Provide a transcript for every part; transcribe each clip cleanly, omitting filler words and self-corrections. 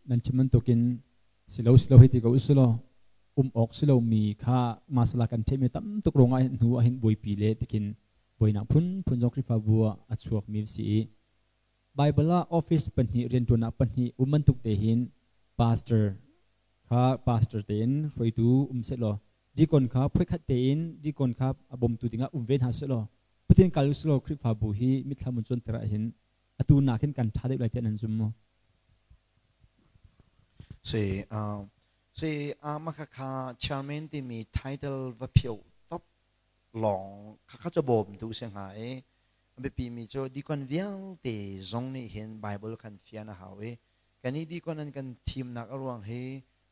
Nan chim bantukin silo silo hei ti ko usulaw um awk silo mi kha masala kan theihmi tam tuk ruangah hin hnu ah hin buaipi le tikin buainak phunphun zong Khrihfabu ah a chuakmi si i Bible ah office pahnih rianṭuannak pahnih um bantuk te hin pastor kha pastor tein hruaitu um sehlaw deacon kha phuikhat tein deacon kha a bawmtu dingah um ve hna sehlaw Pathian kal usulaw Khrihfabu hi mitthlam un cuanter ah hin atu nak hin kan ṭha deuh lai tiah nan zum maw? Si si mah kha chairman timi title va phio top lawng khakha cu bawmtu si hnga i a biapimi cu deacon vialte zong nih hin Bible kan fian a hau i kannih deacon an kan thimnak a ruang hi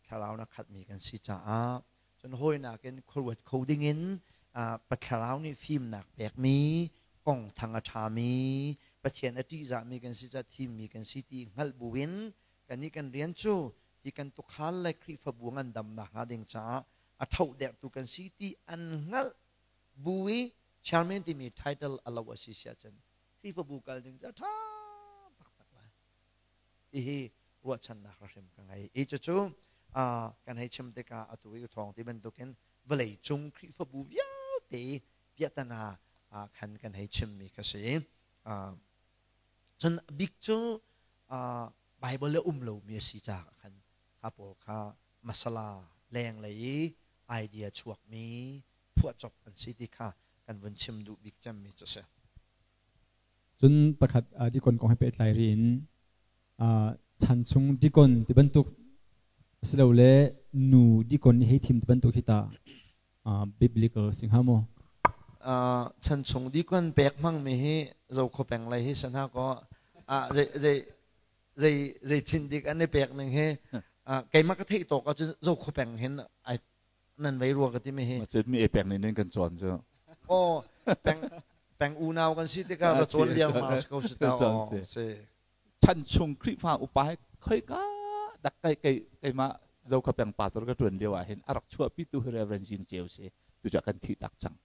thlarau na khatmi kan si caah cun hawinak in khuaruat kho dingin Pathlarau nih fimnak pekmi kong thang a ṭhami Pathian a ṭihzahmi kan si caah thimmi kan si ti hngalh buin kannih kan rian cu hi kan tukhal le Khrihfabu ngandamnak hnga ding caah a thohderhtu kan si ti an hngalh bu i chairman timi title a lo a si si ahcun Khrihfabu kal ding cu a ṭha taktak lai. Hihi ruahchannak hrim ka ngei. I cucu kan hei chim tikah atu i thawng ti bantukin vawlei cung Khrihfabu vialte piahtana khan kan hei chimmi ka si. Cun bik cu Bible le um lomi a si caah khan kha pawl kha masala lenglei i idea chuakmi phuahcop an si ti kha kan vun chim duh bik cemmi cu si. Cun pakhat dikon kong he pehtlai rih in chan chung dikon ti bantuk asilole nu dikon nih hei thim ti bantuk hi ta biblical si hnga maw? Chan chung dikon pek hmangmi hi Zokhua peng lei hi san ha kaw zei zei zei thin dik an i pek ning hi keimah ka theih tawk ahcun Zokhua peng hin ai nan vei rua ka ti mi hi. Macet mi e peng nih nan kan cawn cu. Oh, peng peng unau kan si tikah ra cawn liang ma ko si ta si. Chan chung Khrihfa upa he khoika dak kai kai keimah Zokhua peng pastor ka tuan lio ah hin a rak chuahpi tu hi Reverend Jin Ceu si tu cu kan thi tak cang.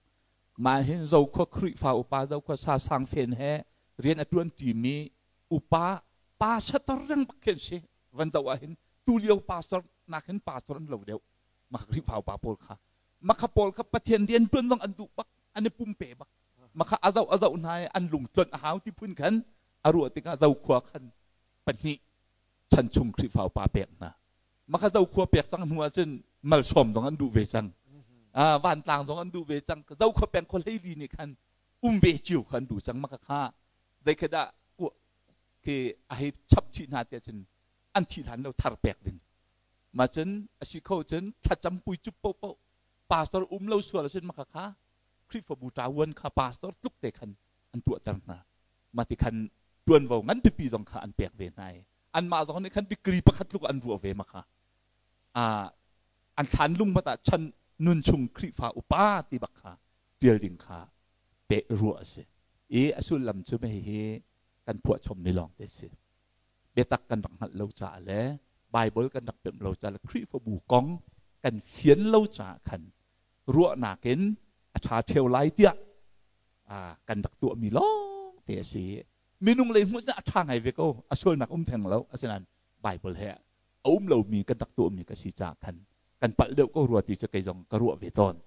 Mah hin Zokhua Khrihfa upa Zokhua sa sang fen he rian a tuan ṭimi upa pastor reng bak khi an si van zoh ah hin tulio pastor nakin pastor an lo deuh mah Khrihfa upa pawl kha makha pawl kha Pathian rian ṭuan zong an duh bak an i pumpe bak makha a zoh a zoh hna i an lung tluanh a hau ti phun khan a ruah tikah Zokhua khan pahnih chan chung Khrihfa upa pek hna makha Zokhua pek cang hnu ahcun malsawm zong an duh ve cang vantlang zong an duh ve cang Zokhua peng khua hleili nih khan um ve cio kha an duh cang maka kha zeikhadah khi a hei chap chih hna tiah cun an thih hlan lo thar pek ding ma cun a si kho cun thlacam pui cup popo pastor um lo sual cun maka kha Khrihfabu ṭawan kha pastor tluk te khan an tuahter hna ma ti khan ṭuanvo ngan pipi zong kha an pek ve hna i anmah zong nih khan degree pakhat tluk an ruah ve ma kha an thlan lung mat ah chan nun chung Khrihfa upa ti bak kha ṭial ding kha peh ruah a si i a sullam cu hihi kan phuahchommi lawng te si biatak kan rak hngalh lo caah le Bible kan rak pemh lo caah le Khrihfabu kong kan fian lo caah khan ruahnak in a ṭha ṭheo lai tiah kan rak tuahmi lawng te a si. Minung lei hmuh a ṭha ngai ve ko, a sualnak um theng lo. Asinain Bible he a um lomi kan rak tuahmi ka si caah khan kan palh deuh ko rua ti cu kei zong ka ruah ve tawn.